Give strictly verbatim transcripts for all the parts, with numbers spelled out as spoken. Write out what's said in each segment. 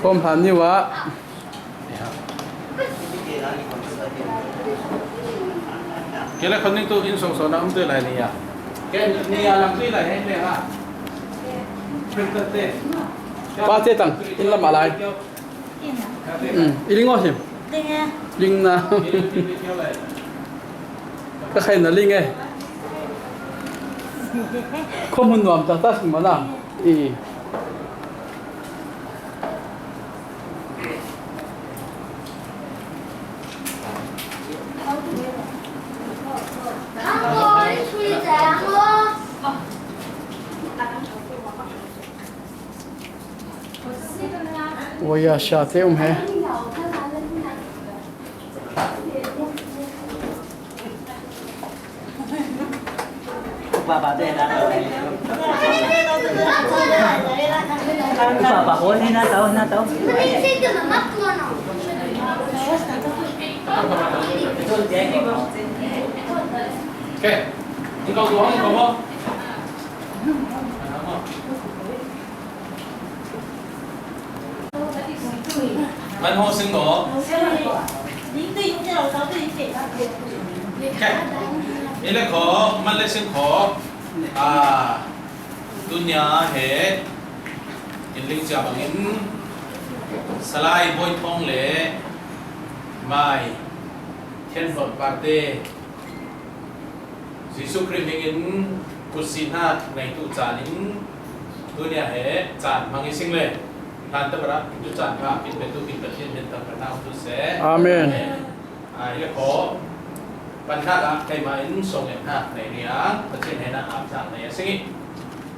Khawm hlan ni uh ah. Kei le khon ning tu inn song song na um tu lai ni a. Kei ni a lang tu lai heng le ha. Pa te tang inn lam a lai. I ling aw him. Ling na. Ka khaina ling e. Khawm hun nuam ta ta sung ma na. I. Oi, a sia te um he. Okay. Ikaw, tuhan ko mo. Man ho sing ko. Ke. Ile ko, man le sing ko. Ah, tunia he. In ling cia bangin. Salai Boy Thong le. Mai. Thian Hlon Parte. Jesu Khrih hmingin kutsihna neitu canin tunia he caan hmang i sing le hlan ta bara tu caan kha kin petu kin Pathian hen tang kana tu se. Amen. Ai le kho pan hna ka kai ma in song le hna nei ria Pathian he na ap hna nei a sing i.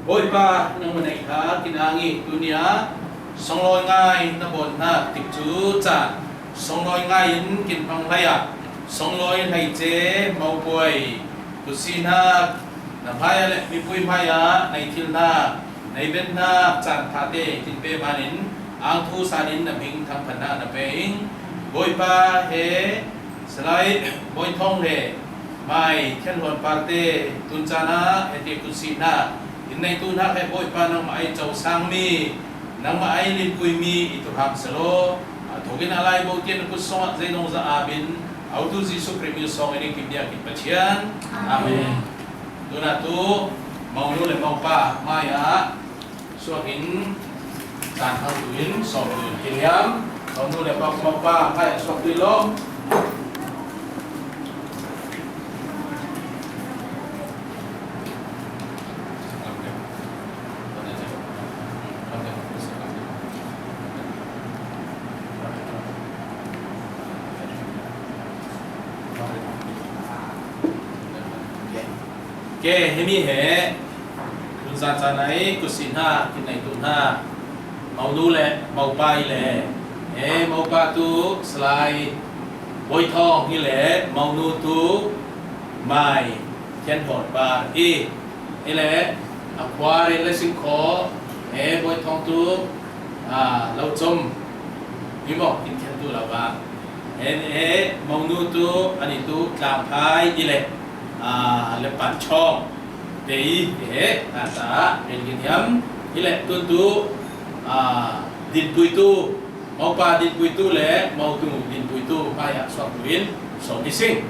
Bawipa, nangmah neih kha kinang i tunia songlawi ngai na bawn hna tikcu caan songlawi ngai in kin hmang hlei ah songlawi hleice mopuai kutsihnak na hmai ah le mipui hmai ah nei thil hna nei ben hna caan phate kin pe hmanin angthu san in na hming thangphan hna na pe in Bawipa he Salai Bawi Thawng le Mai Thian Hlawn Parte tun caan ah he te kutsihna in neitu hna he Bawipa nangmah ai co sangmi nangmah ai linpuimi i tukhang selaw a thukin a lai bo tian kut songah zeidong za abin autu Jesu Khrih min song in i kim dia kin Pathian. Amen. Tuna tu monu le mopa mai ah Suak in caan hmang tu in sawm tu in kiliam. Sawm nu le pawk mawk pa khai suak tu in law. Ke, himi he. Tun zan caan ai kutsih hna, kin neitu hna. Monu le mopa i le. He mopa tu Salai Bawi Thawng i le monu tu Mai Thian Hlawn Par i. I le a khua rel le sing kho. He Bawi Thawng tu, a, lo com. I mawk in thian tu lo ba. He, he monu tu, ani tu Tlang Phai i le. A, le Pan Chawng. Te i, he, a, ta, rel kin hiam. I le tun tu, a, dinpuitu. Mopa dinpuitu le motu dinpuitu hmai ah suak tu in sawm i sing.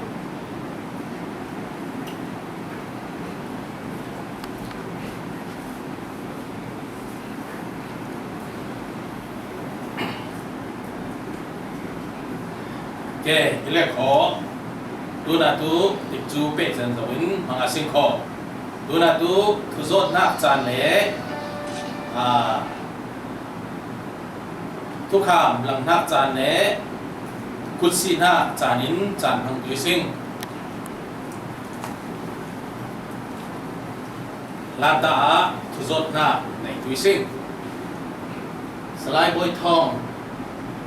Ke, i le kho. Tuna tu tikcu peh zan zo in hmang a sing kho. Tuna tu thuzawt hnak caan le, a, thukham langhnak caan le kutsihnak caan in caan hmang tu i sing. Lata ah thuzawt hnak nei tu i sing. Salai Bawi Thawng,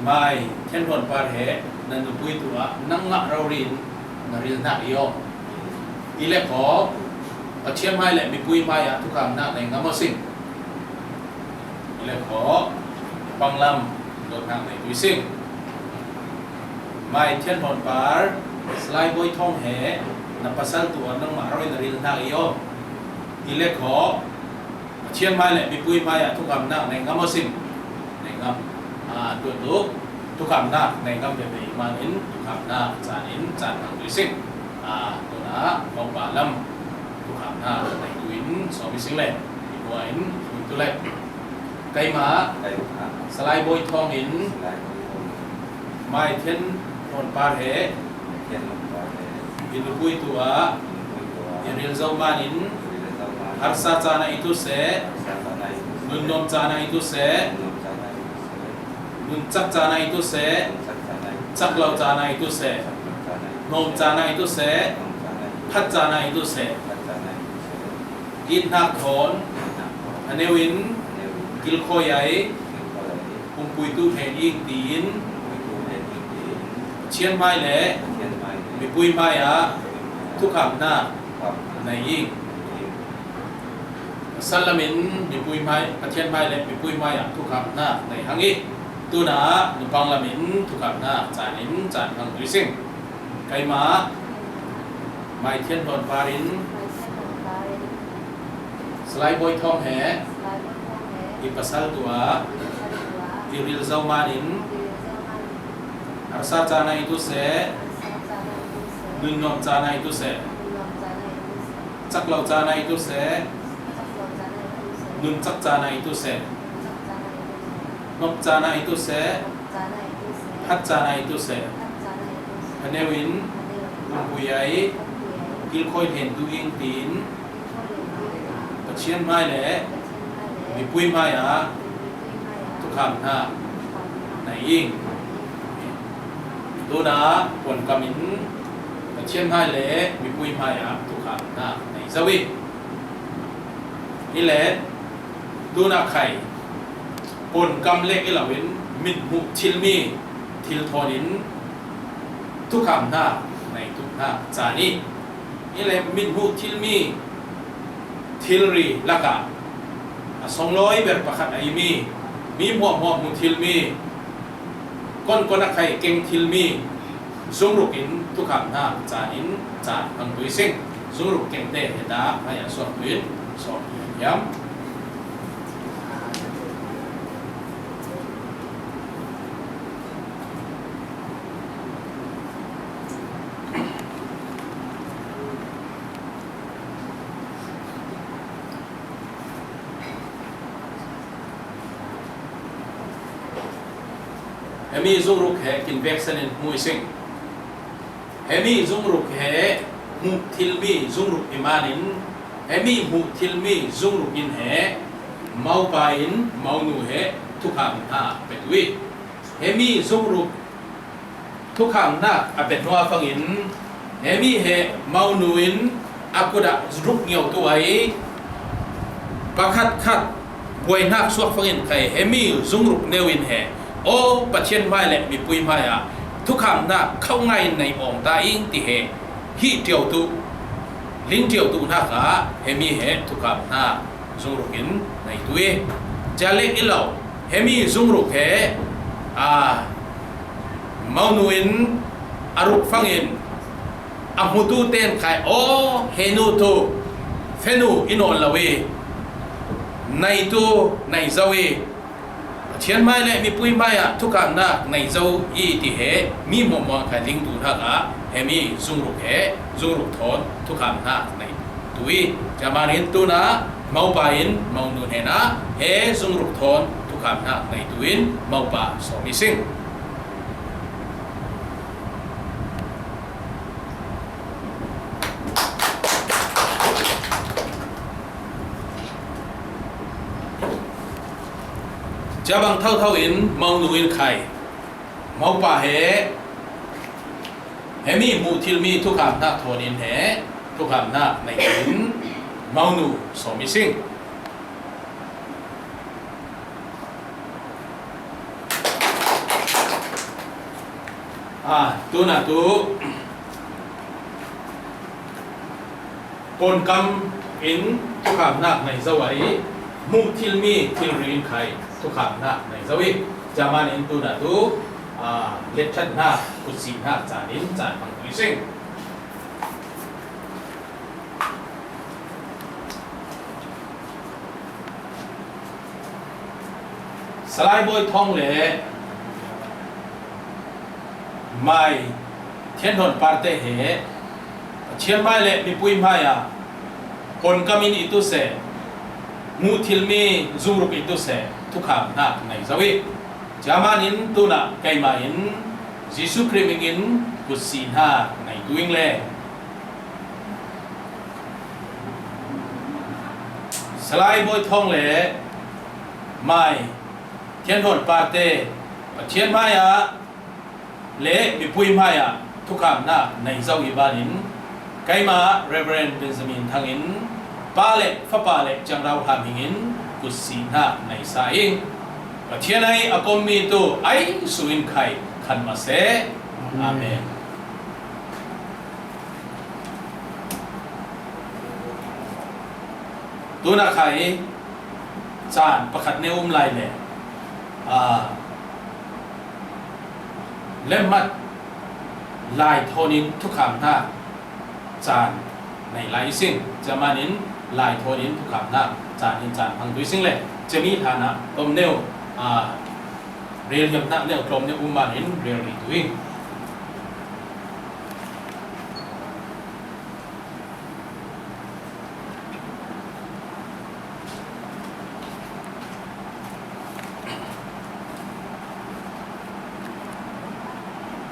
Mai Thian Hlawn Par he nan nupui tu ah nangmah rori in na ril hnak i aw. I le kho, Pathian hmai le mipui hmai ah thukham hnak nei ngam aw sing. I le kho, panglam dot hnak nei tu i sing. Mai Thian Hlawn Par, Salai Bawi Thawng he na pasal tu ah nangmah rori na ril hnak i aw. I le kho, Pathian hmai le mipui hmai ah thukhamnak nei ngam aw sin. Nei ngam. Ah, tu tu thukhamnak nei ngam veve ih manin thukhamnak caan in caan hmang tu i sing. Ah, tu na Mopa lam thukhamnak nei tu in sawm i sing le. I hua in tu le. Keimah Keimah Salai Bawi Thawng in Salai Bawi Thawng in Mai Thian Thawn Par he Mai Thian Thawn Par he i nupui tu ah i nupui tu ah i ril zo manin i ril zo manin harsa caan ah i tu seh, harsa caan ah i tu seh, nunnuam caan ah i tu seh, nunnuam caan ah i tu seh, nunchak caan ah i tu seh, nunchak caan ah i tu seh, cak lo caan ah i tu seh, cak lo caan ah i tu seh, hnawm caan ah i tu seh, hnawm caan ah i tu seh, phat caan ah i tu seh, phat caan ah i tu seh. Itnak thawn a neu in kilkhawi ai pumpuitu ṭhen ing tiin Pathian hmai le mipui hmai ah thukhamnak nei ing. Pasal lamin mipui hmai, Pathian hmai le mipui hmai ah thukhamnak nei hang ih, tu na nupang lamin thukhamnak caan in caan hmang tu i sing. Keimah Mai Thian Thawn Par in Salai Bawi Thawng he i pasal tu ah i ril zo manin harsa caan ah i tu seh, nunnuam caan ah i tu seh, cak lo caan ah i tu seh, nunchak caan ah i tu seh, hnawm caan ah i tu seh, phat caan ah i tu seh. A neu in pumpuitu ai kilkhawi ṭhen tu ing tiin Pathian hmai le mipui hmai ah thukhamnak nei ing. Tu na puan kam in Pathian hmai le mipui hmai ah thukhamnak nei zo ih, hi le tu na khai puan kam lek i lo in mit hmuh thilmi thil thawn in thukhamnak nei tu hnak caan ih, hi le mit hmuh thilmi thilri lakah a songlawi ber pakhat a imi, mi hmuahhmuah hmu thilmi, konkon a khai keng thilmi zungruk in thukhamnak caan in caan hmang tu i sing. Zungruk kengte heta hmai a suak tu in sawm tu in hiam. Hemi zungruk he kinveksan in hmu i sing. Hemi zungruk he hmuh thilmi zungruk i manin, hemi hmuh thilmi zungruk in he mopa in monu he thukhamnak a pia tu i, hemi zungruk thukhamnak a pia hnuah fangin, hemi he monu in a kut ah ruk ngio tu ai, pakhat khat buainak suak fangin khai hemi zungruk neu in he, aw Pathian hmai le mipui hmai ah thukhamnak kho ngai in nei awng ta ing ti he, hi ṭio tu, ling ṭio tu hnak ah hemi he thukhamnak zungruk in nei tu i, cia lek i lo, hemi zungruk he, a, monu in a ruk fangin a hmutu ten khai, aw, henu tu fenu i nawn lo i, nei tu nei zo i, Pathian hmai le mipui hmai ah thukhamnak nei zo i ti he mi hmuahhmuah khai ling tu hnak ah hemi zungruk he zungruk thawn thukhamnak nei tu i, cia manin tu na mopa in monu hnenah he zungruk thawn thukhamnak nei tu in mopa sawm i sing. Cia bang thotho in monu in khai, mopa he, hemi hmuh thilmi thukhamnak thawn in he thukhamnak nei in monu sawm i sing. Ah, tu na tu pawnkam in thukhamnak nei zo ai, hmuh thilmi thilri in khai thukhamnak nei zo i, cia manin tu na tu, ah, letthlatnak, kutsihnak caan in caan hmang tu i sing. Salai Bawi Thawng le Mai Thian Hawn Parte he Pathian mai le mipui mai ah honkamin i tu seh, hmuh thilmi zungruk i tu seh, thukham hnak nei zo i, cia manin tunah keimah in Jesuh Khrih mingin kutsi hnak nei tu ing le. Salai Bawi Thawng le Mai Thian Hawn Parte Pathian mai ah le mipui mai ah thukham hnak nei zo i banin, keimah Reverend Benjamin Thang in Pa le Fapa le Ciang Rau Hlam hingin kutsi hnak nei sa i, Pathian ai a kommi tu ai su in khai khan mah seh. Amen. Tunah khai caan pakhat ne um lai le, aa, lemmat lai thawn in thukham hnak caan nei lai i sing. Cia manin lai thawn in thukham hnak caan in caan hmang tu i sing le, cemi hlanah tlawmneu, aa, rel hiam hnak neu tlawmneu um manin rel rih tu i.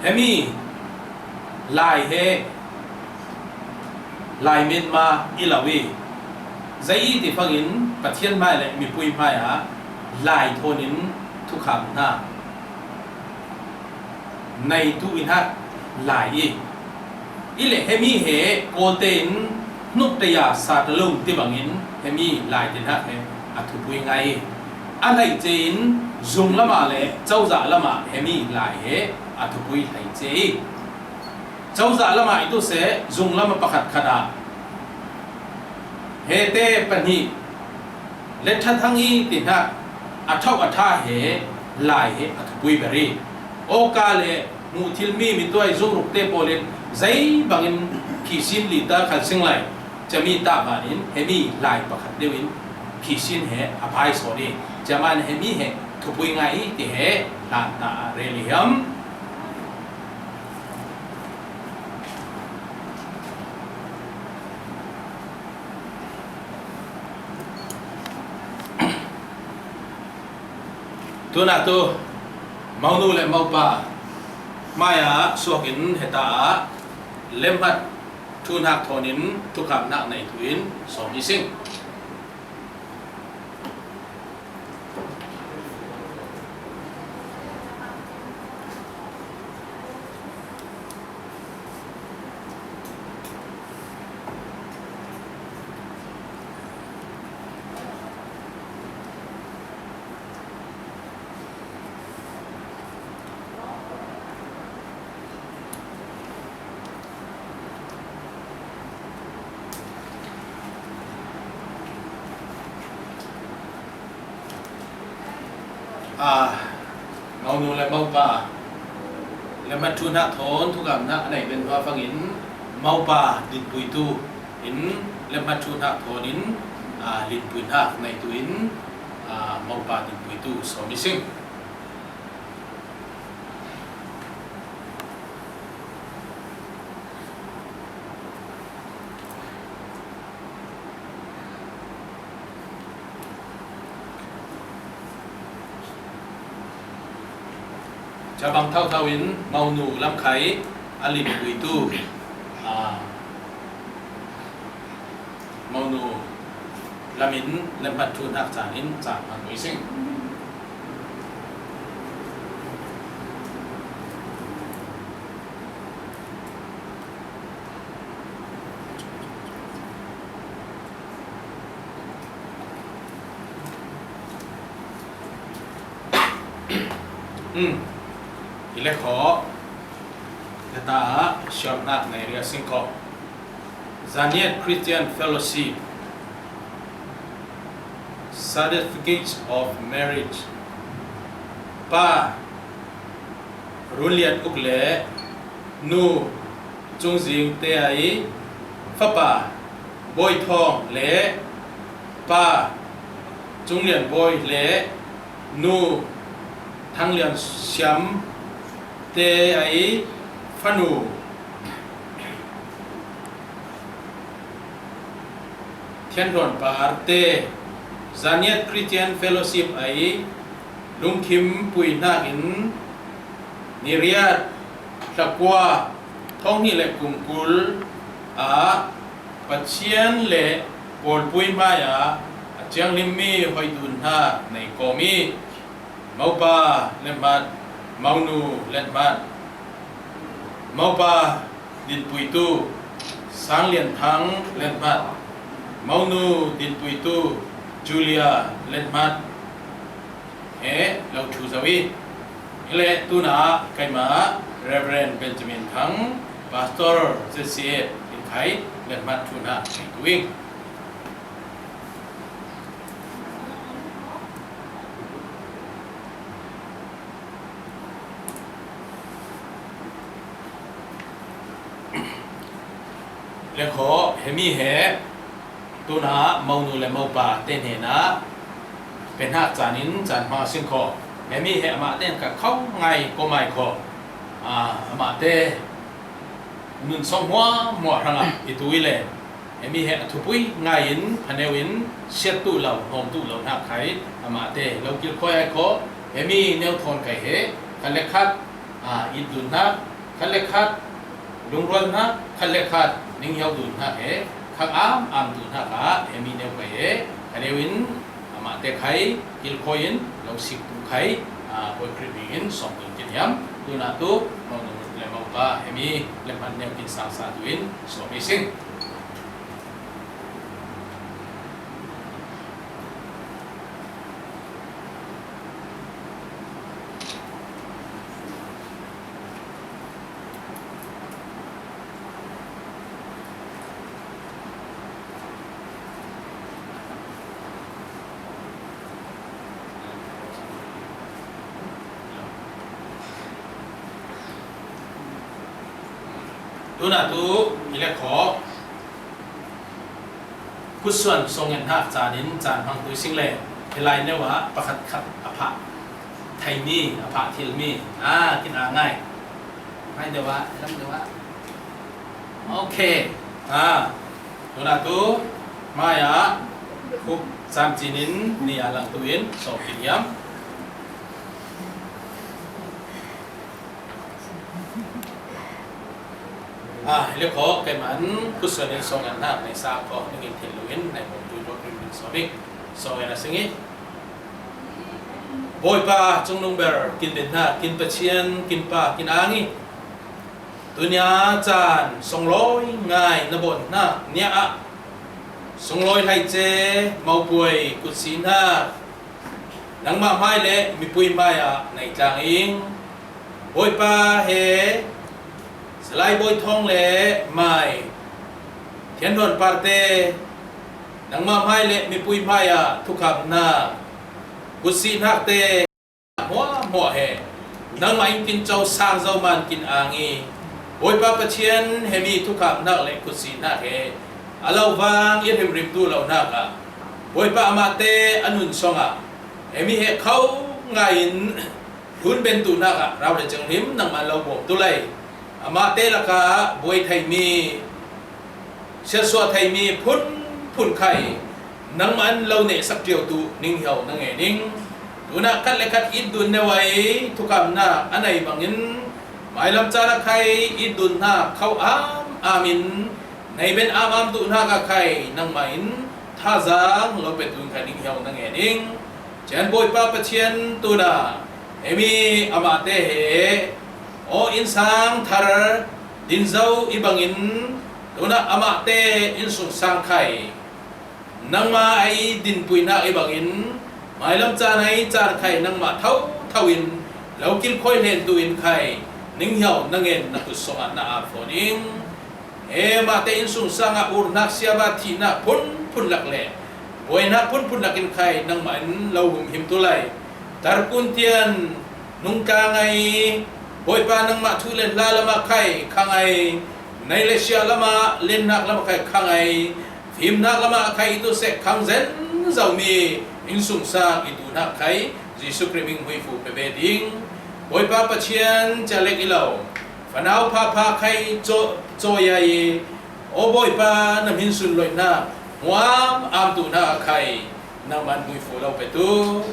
Hemi lai he lai menma i lo i, zei i ti fangin Pathian mai le mipui mai ah lai thawn in thukham hna neitu i hnak lai i, i le hemi he Kawlte in hnuk taya sa talung ti bangin hemi lai ti hnak he a thupui ngai i, a hleice in zung lamah le cozah lamah hemi lai he a thupui hleice i, cozah lamah i tu seh, zung lamah pakhat khat ah hete pahnih le thathang i ti hnak a thauh a ṭha he lai he a thupui ber i, awka le hmuh thilmi mituai zungrukte pawl in zei bangin phisin lita khal sing lai, cami tah banin hemi lai pakhat deuh in phisin he a phai sawn i, cia man hemi he thupui ngai i ti he hlan ta a rel i hiam? Tunah tu, monu le mopa mai ah suak in heta ah lemhat thuhnak thawn in thukham hnak nei tu in sawm i sing. A, monu le mopa lemhat thuhnak thawn thukham hnak a nei ben hnuah fangin mopa dinpuitu in lemhat thuhnak thawn in, a, linpui hnak nei tu in, a, mopa dinpuitu sawm i sing. Cabang thauthau in monu lamkhai a linpuitu, a, monu lamin lemhat thuhnak caan in caan hmang i sing. Hmm. I le khawh. Heta ah siawmhnak nei riat sing khawh. Zaniat Christian Fellowship, Certificate of Marriage. Pa Run Lian Uk le Nu Cung Zing te ai, Fapa Bawi Thawng le Pa Cung Lian Bawi le Nu Thang Lian Siam te a i, fanu Thian Hrawn Par te, Zaniat Christian Fellowship a i, lungthim pui hnakin ni riat thla kua, thawng hnih le kum kul ah Pathian le pawlpui hmai-ah a thianghlimmi hoih dun hna nei kawm i, Mopa Let Hmat, Monu Let Hmat, Mopa Dinpuitu Sang Lian Thang Let Hmat, Monu Dinpuitu Julia Let Hmat he lo thu zo i, hi le tuna keimah Reverend Benjamin Thang, Pastor Z C F in khai Let Hmat thu hna thei tu i. Le khaw, hemi he tuna Monu le Mopa te hnenah pe hnak caan in caan hmang a sin khaw. Hemi he amah te in ka kho ngai ko mai khaw. Ah, amah te nun sawng hmuahhmuah hrangah i tu i le, hemi he a thupui ngai in phaneu in siat tu lo, hawm tu lo hnak khai amah te lo kilkhawi ai khaw. Hemi neu thawn kai he khat le khat, ah, it dun hnak, khat le khat lungrual hnak, khat le khat ninghiau dun hnak he khang am am dun hnak ah hemi neu kai he khaneu in amah te khai kilkhawi in lo sik tu khai, ah, Bawi Khrih hming in sawm dun kin hiam. Tuna tu Monu le Mopa hemi le hman neu kin sang sa tu in sawm i sing. Tuna tu i le khaw. Kutsuan sawng en hnak caan in caan hmang tu i sing le, hi lai neu ah pakhat khat a phah theimi, a phah thilmi, ah, kin a ngai. Hmai deuh ah, lam deuh ah. Okay. Ah, tuna tu hmai ah khup caan cin in ni a lang tu in sawm kin hiam. Ah, hi le khaw, keimah in kutsuan in sawng en hnak nei sa khaw, ning in thin lo in nei bawm tu in rawk rim in sawm i, sawng en a sing i. Bawipa, Cungnung Ber, kin din hna, kin Pathian, kin Pa, kin Ang i, tunia caan sawnglawi ngai na bawnh hnak nia ah sawnglawi hleice, mopuai, kutsih hnak, nangmah hmai le mipui hmai ah nei tlang ing. Bawipa he Salai Bawi Thawng le Mai Thian Hrawn Par te nangmah hmai le mipui hmai ah thukham hnak, kutsih hnak te hmuahhmuah he nangmah in kin co sang zo man kin ang i, Bawipa Pathian hemi thukham hnak le kutsih hnak he a lo vang i hrimhrim tu lo hnak ah Bawipa amah te a nun sawng ah hemi he kho ngai in hlun ben tu hnak ah rau le cenglim nangmah lo bawm tu lei. Amah te lakah buai theimi, siatsuah theimi phunphun khai nangmah in lo nehsak ṭio tu ninghiau na ngen ing. Tunah khat le khat it dun neu ai thukamnak a nei bangin mailam caan a khai it dun hna kho am am in nei ben am am duh hnak a khai nangmah in thazaang lo pet dun kha ninghiau na ngen ing. Cian Bawipa Pathian tunah hemi amah te he aw innsang thar din zo i bangin tunah amah te innsungsang khai nangmah a i dinpuinak i bangin mailam caan a i caan khai nangmah thotho in lo kilkhawi hlen tu in khai ninghiau na ngen na kut sungah na ap fawn ing. He mah te innsungsang ah urnak siava thihnak phunphun lak le buainak phunphun lak in khai nangmah in lo humhim tu lai. Tarkun tian nungtlang a i Bawipa nangmah thu le hla lamah khai khang a i nei le siah lamah lennak lamah khai khang a i fimnak lamah a khai i tu seh khang zen zomi innsungsang i duhnak khai Jesu Khrih min hmuifu pe ve ding. Bawipa Pathian, ca lek i lo fanau phapha khai caw, caw ya i, aw Bawipa, na min sunloihna muam amtuhna a khai nangman hmuifu lo petu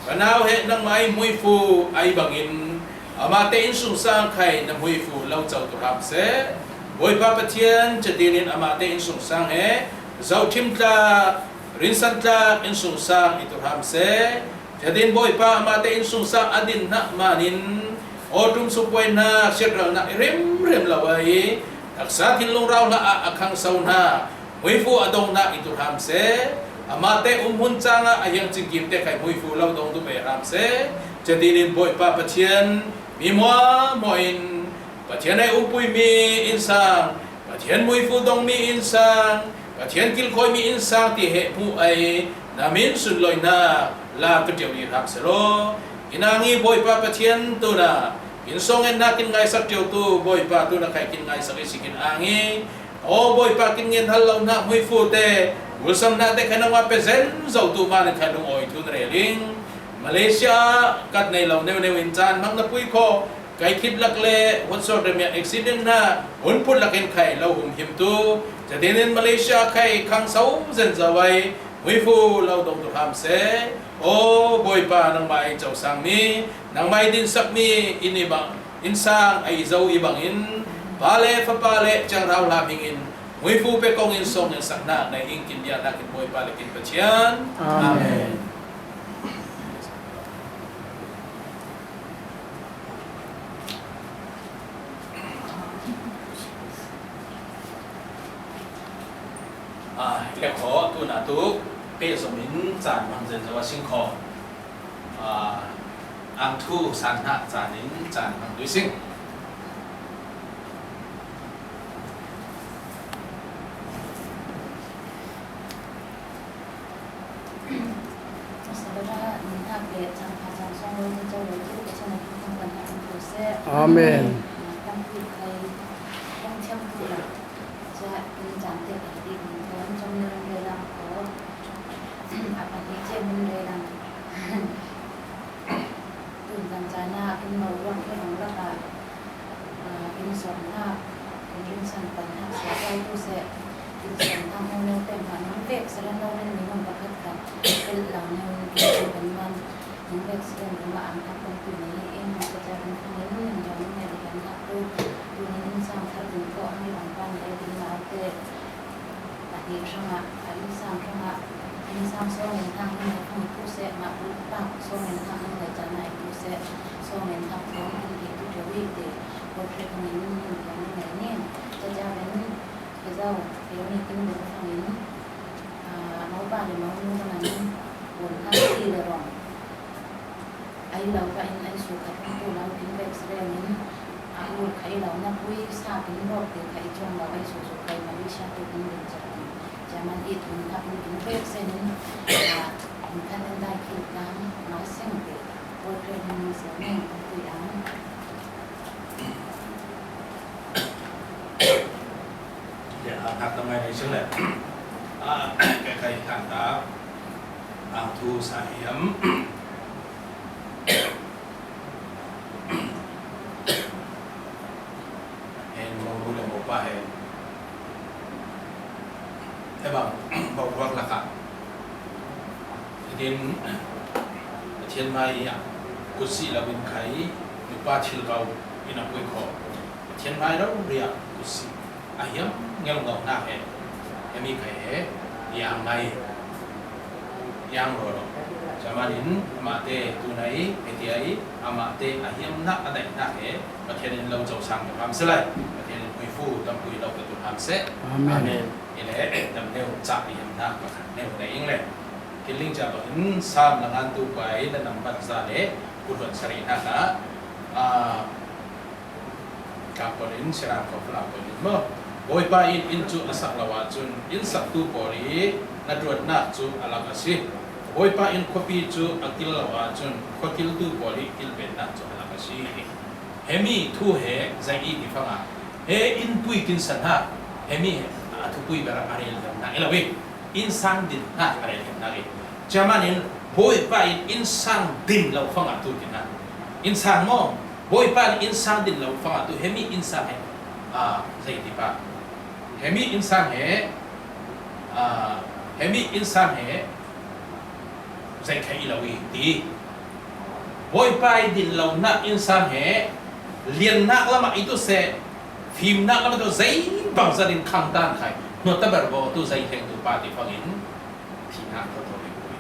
fanau he nangmah i hmuifu a i bangin amahte innsungsang khai na hmuifu lo co tu ham seh. Bawipa Pathian, ca dinin amahte innsungsang he zohthim tlak, rinsan tlak innsungsang i tu ham seh. Ca din Bawipa amahte innsungsang a din hna manin aw ṭum sukbuai hna, siatralnak i rimrim lo a i taksa thinlung rau hlah ah a khangso hna, hmuifu a dong hna i tu hram seh. Amahte umhmun cang ah a hiang cingkim te khai hmuifu lo dong tu ve hram seh. Ca dinin Bawipa Pathian, mi muahmuah in Pathian ai umpui mi innsang, Pathian hmuifu dong mi innsang, Pathian kilkhawi mi innsang ti he hmuh ai na min sunloihna la tu ṭio i hram seh law. Kin ang i Bawipa Pathian, tuna kin sawngen hna kin ngaisak ṭio tu Bawipa, tuna khai kin ngaisak i si kin ang i, aw Bawipa, kin ngen hal lo hna hmuifu te, bulsam hna te khai nangmah pe zen zo tu manin khai lungawi thu na rel ing. Malaysia ah kat nei lo neuneu in caan hmang na pui kho, kai khit lak le huatsaw rem ya accident hna hun phut lakin khai lo humhim tu, ca dinin Malaysia khai khangso zen zo ai hmuifu lo dong tu hram seh. Aw Bawipa, nangmah ai cosang mi, nangmah ai dinsak mi in i bang, innsang a i zo i bangin Pa le Fapa le Ciang Rau Hla hmingin hmuifu pe kong in sawngen sak hna na ing kin bia hna kin Bawipa le kin Pathian. Amen. Amen. Ah, le kho, tuna tu pehzom in caan hmang zen zo a sing kho. Ah, ang thu san hna caan in caan hmang tu i sing. Sabbath ah nunnak le caan pha caan sawng lo, mico lo cu Pathian a hmuhkhawm kan hna kan ṭhu seh. Amen. Kan ṭhu khai kan thiam tu lo. Ca in caan te kan ti kan thawn com le lam ko. A pahnih ce mun le lam. Tun kan caan ah kan moruak hi hong lakah, aa, kan sawm hna, kan rinsan pan hna, sia kai tu seh, kan sawm hna hnu neu peng hna, nung vek seren lo rin minung pakhat kha, kan lo neu kan tu kan man, nung vek seren kan ma ang hna kan tu ni, in ka ca kan fung in, nung neu nung neu kan hna tu, tu ni nung sang thar din ko ang i bang pan he din lau te. Pahnih hrangah, a innsang hrangah, innsang sawng in hang hmun le hmun tu seh, mah tu tak sawng in hang hmun le caan ah tu seh, sawng in hak thawng in hi tu ṭheu i ti, portrait hmun in hmun in hmun in, caca in, khe zau, khe mi kin ding fang in, aa, mopa le monu ka man in, bun hak ti le rong. Ai lo ka in ai su khat tu lo in vek seren in, a ur kha i lo na pui sa in bawk ti kha i cuang lo ai su su kai Malaysia tu in din cer in. German i tun kha in in vek sen in, a, in khan in dai khil tang ma seng ti. Ur kha in ni sen in tu yang. Ya, a hak tam ngai nei sing le. A, kai kai kan ta. Ang thu sa hiam. Hen mo nu le mo pa hen. He bang, bau ruak lakah. Hitin, Pathian mai ah, kutsi lo in khai, nupa thil kau, in a pui kho. Pathian mai lo ria, kutsi. A hiam ngel ngau hna he, he mi khai he, yang ngai, yang ro ro. Camanin, amah te tunai, he ti ai, amah te a hiam nak a dai nak he, Pathian in lo co sang tu ham se lai. Pathian in hui fu tam hui lo ka tu ham se. Amen. Amen. Ile, dam neu ca i hiam nak pakhat neu na ing le. Kiling ca bangin, Sam la ngan tu pai, na nam ban za le, kut wan sari nak a, ah, Ka pawl in, Sri Lanka pawl in maw? Bawipa in inn cu a sak lo ahcun, inn saktu pawl i hnaṭuannak cu a lak a si. Bawipa in khuapi cu a kil lo ahcun, khuakiltu pawl i kilvennak cu a lak a si. Hemi thu he zei i ti fangah he innpui kinsa hna, hemi he a thupui ber a rel hna i lo i, inn sang din hna a rel hna i. Cia manin Bawipa in innsang din lo fangah tu tina. Innsang maw? Bawipa in innsang din lo fangah tu hemi innsang he, a, zei tipa. Hemi innsang he, a, hemi innsang he, zei khai lo i ti. Bawipa i din lo nak innsang he, liannak lamah i tu seh, fimnak lamah tu zei bangzat in khangtan khai. Nuata ber baw tu zei thleng tu pa ti fangin, thihnak thotho hi pui.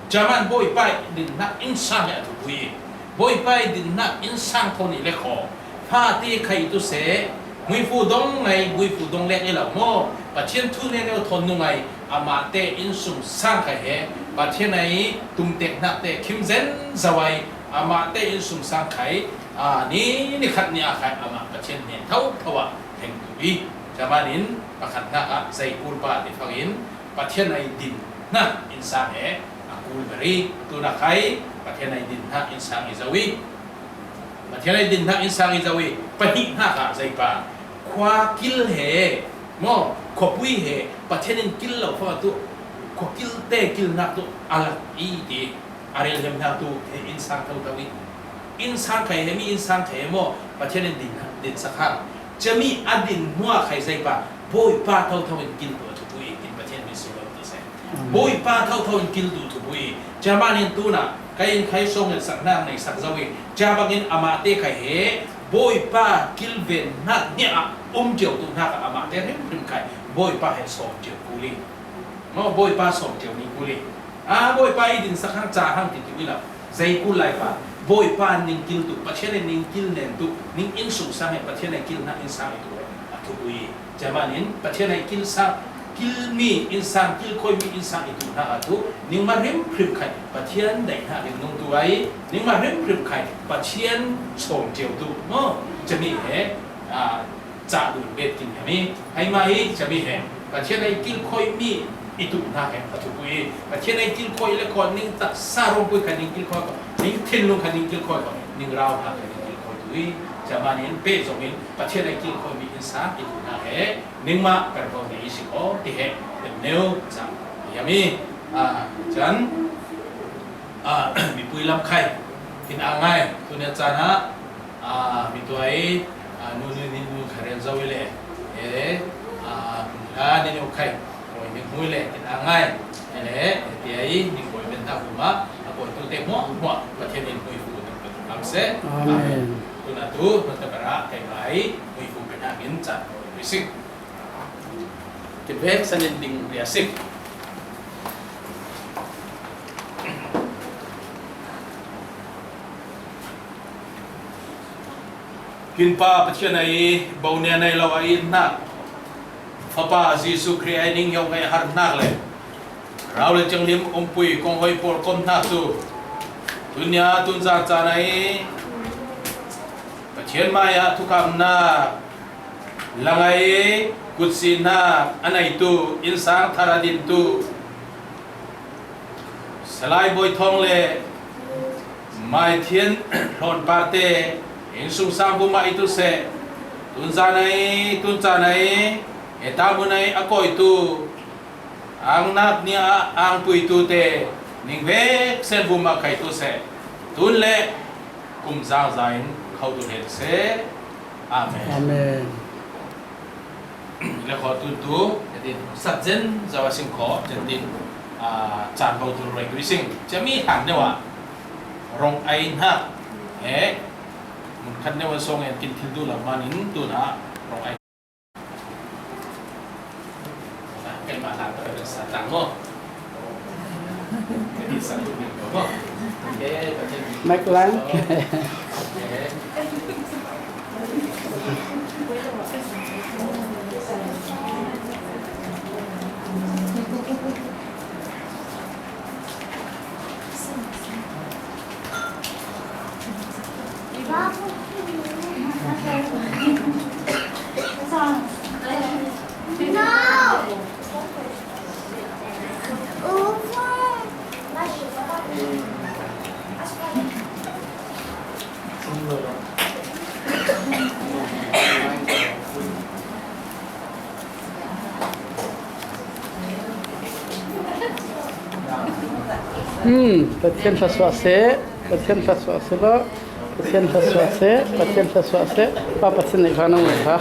Cia man Bawipa i dinnak innsang hi a thupui. Bawipa i dinnak innsang tho nih le khaw. Fate khai tu seh, muifu dong ngai, muifu dong lek i lo maw? Pathian thu ne neu thawn nungai, amahte innsungsang khai he. Pathian ai tumtek nakte khim zen zawai, amahte innsungsang khai, a, ni, ni khat ni a khai amah Pathian ne thotho ah thleng tu i. Cia manin pakhatnak ah zei kul pa ti fangin, Pathian ai din hna innsang he a kul beri, tuna khai Pathian ai din hna innsang i zo i, Pathian ai din hna innsang i zo i, pahnih hna kha zei pa, khua kil he, maw, khuapui he, Pathian in kil lo fa tu, khua kil te kilnak tu a lak i ti. A rel hiam hna tu he innsang thotho i, innsang khai he mi innsang khai he maw, Pathian in din, din sak hang. Cia mi a din hnuah khai zei pa, Bawipa thotho in kil tu a thupui i, tin Pathian min sung lo tu seh. Amen. Bawipa thotho in kil tu thupui i. Cia manin tuna, kai in khai song in sak hna nei sak zo i. Cia bangin amahte khai he, Bawipa kilven hna nia um cio tu hna ka amahte hrim hrim khai. Bawipa he sawm cio kul i. Maw, Bawipa sawm cio ni kul i. A, Bawipa i din sak hang ca hang ti tu i lo. Zei kul lai pa. Bawipa ning kil tu, Pathian ning kil nen tu, ning innsungsang he Pathian ai kil hna innsang i tu he a thupui i. Cia manin Pathian ai kil sang, kil mi innsang, kil khoi mi innsang i tu hna a tu, ning ma hrim hrim khai Pathian dai hna ring nung tu ai, ning ma hrim hrim khai Pathian sawm cio tu. Maw, cia mi he, a, cah dun bet kin hiam i, hai mah i, cia mi he, Pathian ai kilkhoi mi i tu hna he a thupui i, Pathian ai kilkhoi le khoi ning taksa rawngpui kha ning kilkhoi kho, ning thinlung kha ning kilkhoi kho, ning rau hna kha ning kilkhoi tu i, cia manin peh zong in Pathian ai kilkhoi mi innsang i tu hna he, ningmah perko nei i si ko ti he, em neu cang hiam i, a, can, a, mipui lam khai, kin a ngai, tu ne caan ah, a, mi tuai, a, nu ni ni nu kha rel zo i le, e, a, hla ni nu khai, koi ni hmui le, kin a ngai, e le, e, ti ai, ni koi ben ta hu ma, a koi tu te hmuah hmuah, Pathian in hmui hu tu tu am se. Amen. Tuna tu, tuna ta bara, kai mai, hmui hu ben ha min caan koi sik. Kivek sanin ding ria sik. Kinpa Pathian ai, bo nia nei lo a in hnak, Fapa Jesuh Khrih ai ning hiau ngai har hnak le rau le cenglim umpui kong hoi pawl kom hnak tu, tunia tunzan caan ai Pathian mai ah thukamnak, langai kutsi hna a neitu, innsang thar a dintu, Salai Bawi Thawng le Mai Thian Hlawn pate, innsungsang vumah i tu seh, tunzan ai, tunzan ai, heta mun ai a kawitu, angnak nia ah angpuitu te, ning vek sen vumah khai tu seh, tun le kum zangza in kho tu hen seh. Amen. Amen. Le kho tu tu, tin, sat zen zawa sing kho, tin, a, caan bo tu roi tu sing. Cia mi han neuah, rong ai hnak, he, mun khat neuah song en kin thil tu lam manin tu na, rong ai. Kan ma hlan ta sa tang mo. Mike lang. Hmm, Pathian thluasuah seh, Pathian thluasuah seh law, Pathian thluasuah seh, Pathian thluasuah seh, Pa Pathian neih kha nang neih kha.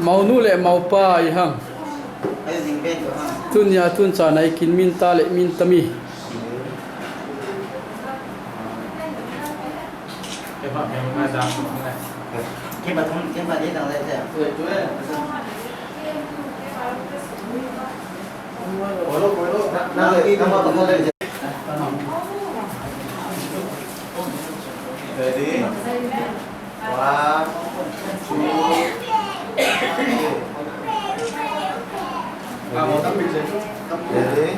Monu le mopa i hang. Tunia tun chan ai kin min ta le min ta mi. Ready? One, two, three. Ready?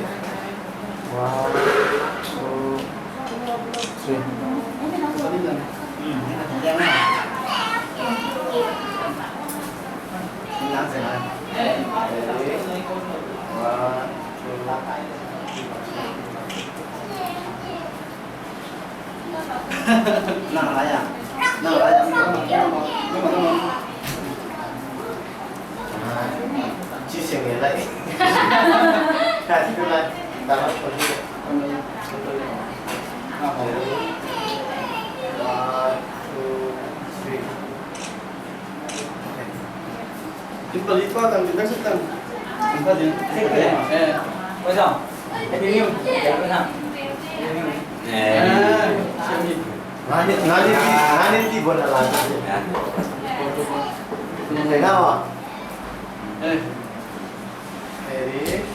One, two, three. One, two, three. Kin pali pa tang, kin tak tang. Kin pali. Eh, what's up? Happy New Year. Happy New Year. Eh. Ah, happy. Ngani, ngani, ngani ti buat ala. Ngani apa? Eh. Ready?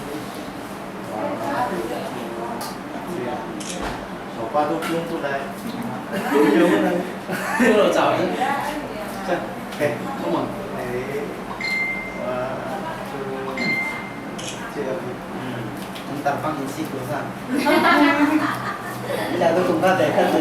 Sopa tu tung tu lai. Tung tu lai. Tu lo chao ni. Okay, come on. Ready? One, two, three. Hmm. Ang tarpang in sequence, ha? Ila tu tung ka te ka tu.